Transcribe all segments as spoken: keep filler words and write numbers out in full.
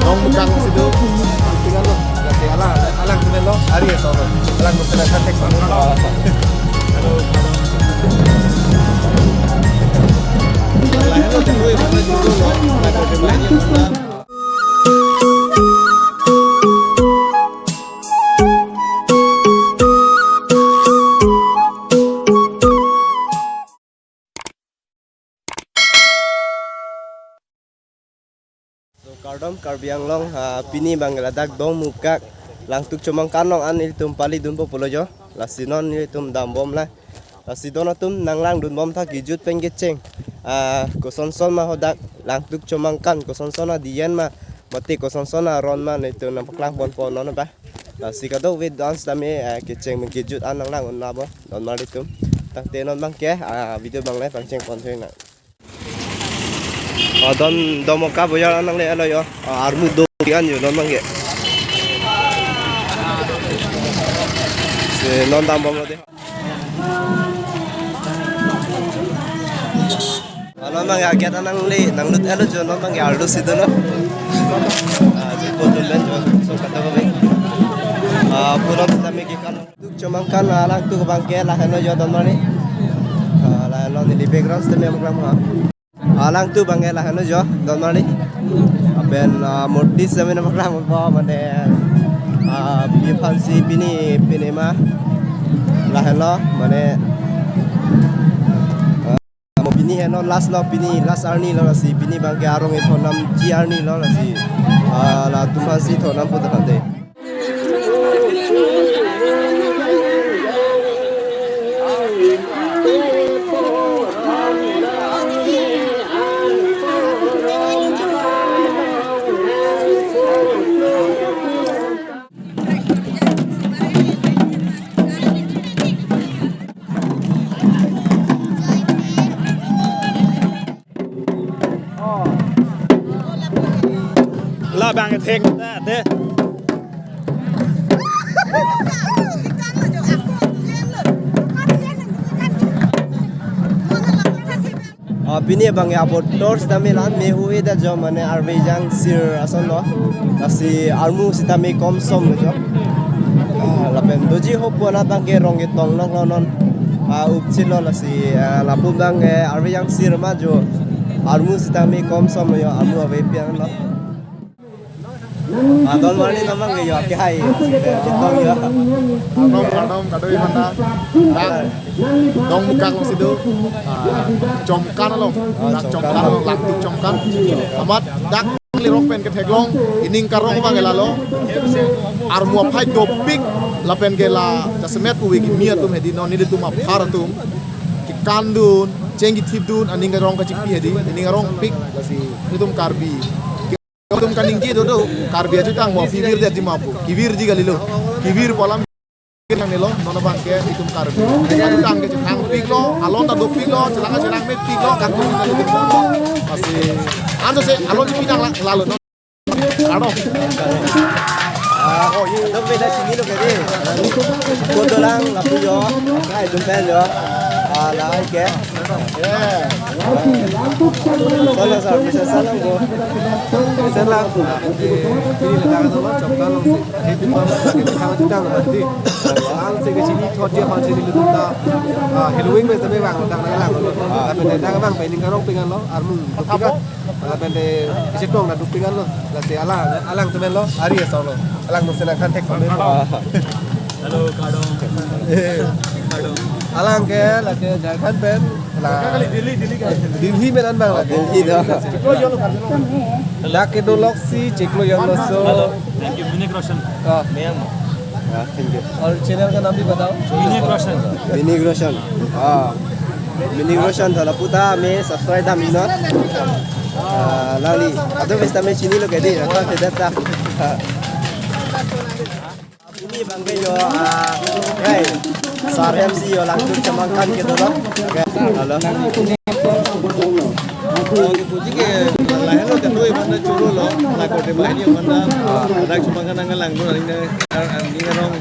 Dong Bukak si do. Tinggal lo. Lasi alang, alang tulen lo. Ari ya, so. Alang tulen lo. Santek. So, kardom Karbi Anglong, ah, pini abang ladak Dong Bukak Langtuk Chomangkan along an nelitum pali dunpo pulo jo. Lasi non nelitum dambom la. Lasi don atum nanglang dunbom tha kejut pen kecheng. Ah, kosonson ma hadak Langtuk Chomangkan, kosonson adiyan ma, mate kosonson aron ma nelitum nangpaklang ponpo non ba. Lasi kadokave dance tame, ah, kecheng pen kejut an nanglang un nabo don mar nelitum. Tangte non abang ke, ah, video abang le pangcheng pon thek na. Oh, don, don Bukak bojar an nangle lo jo. Ah, armu do an jo don abang ke. Si non dambom lo de. Ah, non abang ke gate an nangle, nanglut lo jo non abang ke arlo si do lo. Ah, si ko dun dan jo, so kata ko. Ah, pulo tame kekan. Langtuk Chomangkan, ah, Langtuk abang ke lahenlo jo don mar ni. Ah, lahenlo neli background sitame amkram ha. Ah, Langtuk abang ke lahenlo jo don mar ni. Lapen, ah, murti sitame amkram po mane, ah, pi aphansi pini, pini ma lahenlo mane, ah, mo pini heno last lo, pini last arni lo lasi pini abang ke arong ithonam ji arni lo lasi, ah, latum aphansi thonam puta tangte. La abang thek ta de. Ah, pini abang ya bo tours dami lan me hui da jo mane arve jangsir ason lo. Lasi armu sitame komsom lo jo. Ah, lapen doji hopo na abang ke rong ketong nok lo non. Ah, upchit lo lasi, ah, lapu abang ke arve jangsir ma jo. Armu sitame komsom lo jo, armu ave pian lo. Ah, don mar ni non abang ke jo ke hai. Ketong jo. Kardom, kardom, kado-i manda. Dak Dong Bukak along si do. Ah, Chomangkan along. Ah, dak Chomangkan. Chomangkan along, Langtuk Chomangkan. Amat dak lirok pen ketheklong, ining karong abang ke lalo. Armu aphai dopik, lapen ke la jasemet pu veki mi atum hedi non nelitum aphar atum. Kekan dun, cheng kethip dun, aning karong kachipi hedi, ining karong pik, lasi nelitum Karbi. Atum kaningje dodo, Karbi ajutang mo, kevir det ji ma pu, kevirji kalilo, kevir pu alam nangne lo, non abang ke itum Karbi. Ajutang ke chethang pik lo, alon ta dopik lo, chelang chelang mepik lo, kangtung ta dopik lo. Lasi, anso se, alon si pinang la, lalo, non. Ano? Ah, oh, ye, dong beda chinilo ke di. Kodolang, lapu jo, kai, dumpel jo. Ah, la, ai ke. Salang, sir, bisa salang, bo. Bisa lang. Pini ladak dolo, Chomangkan along si. Hei, pini ladak dang, dang, dang. Lang si kachini thot je aphan si nelitum ta. Ah, Halloween me sabe bang, ladak nanglang. Lapen ladak bang, pen ining karong pingan lo, armu, dopik. Lapen te isi tong na duk pingan lo, lasi alang, alang tumen lo, ari asong lo, alang nuk senang kan thek tumen lo. Hello, kardom. Kardom. Alang ke, lake Jharkhand pen, la Delhi, Delhi ke? Delhi menan bang lake. Delhi do. Dak ke dolok si chiklo yon lo so. Hello. Thank you, Minik Roshan. Ah. Meyang. Ah, thank you. और चैनल का नाम भी बताओ। Minik Roshan. Minik Roshan. Ah. Minik Roshan thala puta me subscribe dam ino. Ah, lali. Ado besta me chinilo ke di, apa ke data. Ah. Pini abang ke jo, ah, hey. Sar M C jo Langtuk Chomangkan ke dolo. Okay. Halo. Puji ke, lahelo ke doi mana churu lo, la kote bahini mana, dak Chomangkan nanglang dun, aning, aning rong,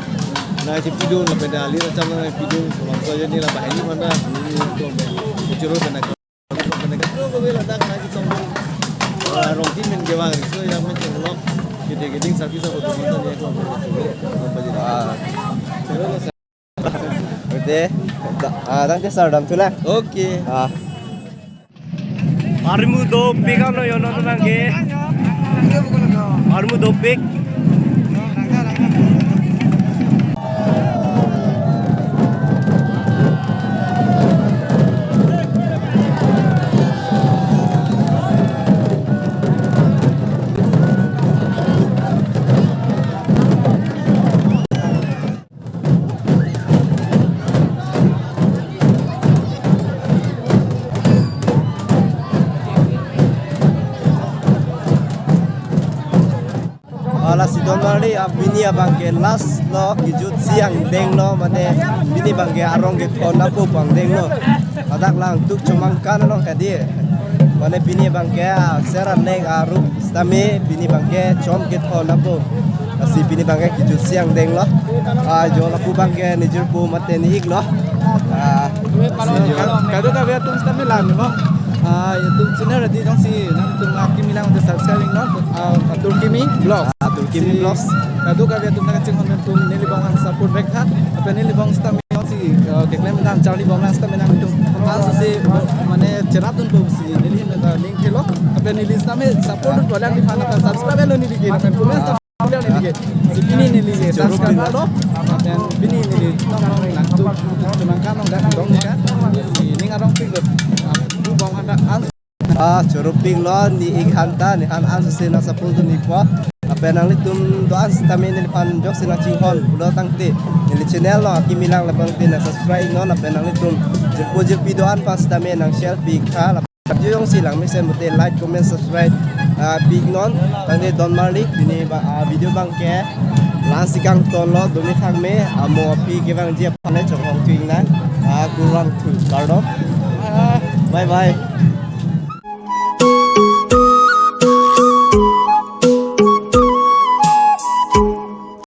na si pidun, la peda ali racham na pidun, bangso je ni la bahini mana, ni churu pena, pena, ladak na si tong, rong Bang, so yang macam lok, gede-gede service apa tuh, nonton ya, aku apa ya, apa jadi. Ah. Oke, da-, ah, tangte sir, damthulang. Oke. Ah. Armu dopik ano yo nonton nangke. Armu dopik. Ala si Donmarli, ah, pini abang ke last lo, kejut si angdeng lo, mane pini abang ke arong kethon apo angdeng lo. Ladak lang tuk chomangkan along kadi. Mane pini abang ke, ah, ser anek arup sitame pini abang ke chom kethon apo. Lasi pini abang ke kejut si angdeng lo. Ah, jo lapu abang ke nejirpo mate ne-ik lo. Ah, si jo. Ka-, kadokave atum sitame lang mo. Ah, YouTube channel adi jongsi nangtum akimi lang untuk subscribing no. Ah, Atur Kimi Vlogs. Ah, Atur Kimi Vlogs. Kadokave atum nangchinghon atum neli abang ang support vek tha. Lapen neli abang sitame jongsi, ah, keklem nang charli abang nang sitame nangtum. Ang si mane cherap dunpo si neli nang link thelo. Lapen neli sitame support dun walang di phana subscribe lo neli ke lapen comment Bilang neli ke, si pini neli ke, Choro subscribe pini. Lo, dan pini neli nong nong nang tu, tu nang kan nong dan dong ni kan, si ning arong pik lo, ah, tu bang handa an. Ah, choro pik lo, ne-ik handa, ne-han an si nang support dun-ikpo. Lapen nanglitum do-an sitame neliphan jongsi nangchinghon pulo tangte, neli channel lo, akimi lang lapen te nang subscribe non, lapen nanglitum jirpo jirpi do-an aphan sitame nang share pi tha, lapen jongsi lang mesen mate like, comment, subscribe, ah, pi non. Tangte Donmarli, pini ba, ah, video abang ke la-an si kangton lo, dumi thang me, ah, mo api kevangji aphan le chonghong thu-ik nang, ah, kurvangthu, kardom. Ah, bye bye.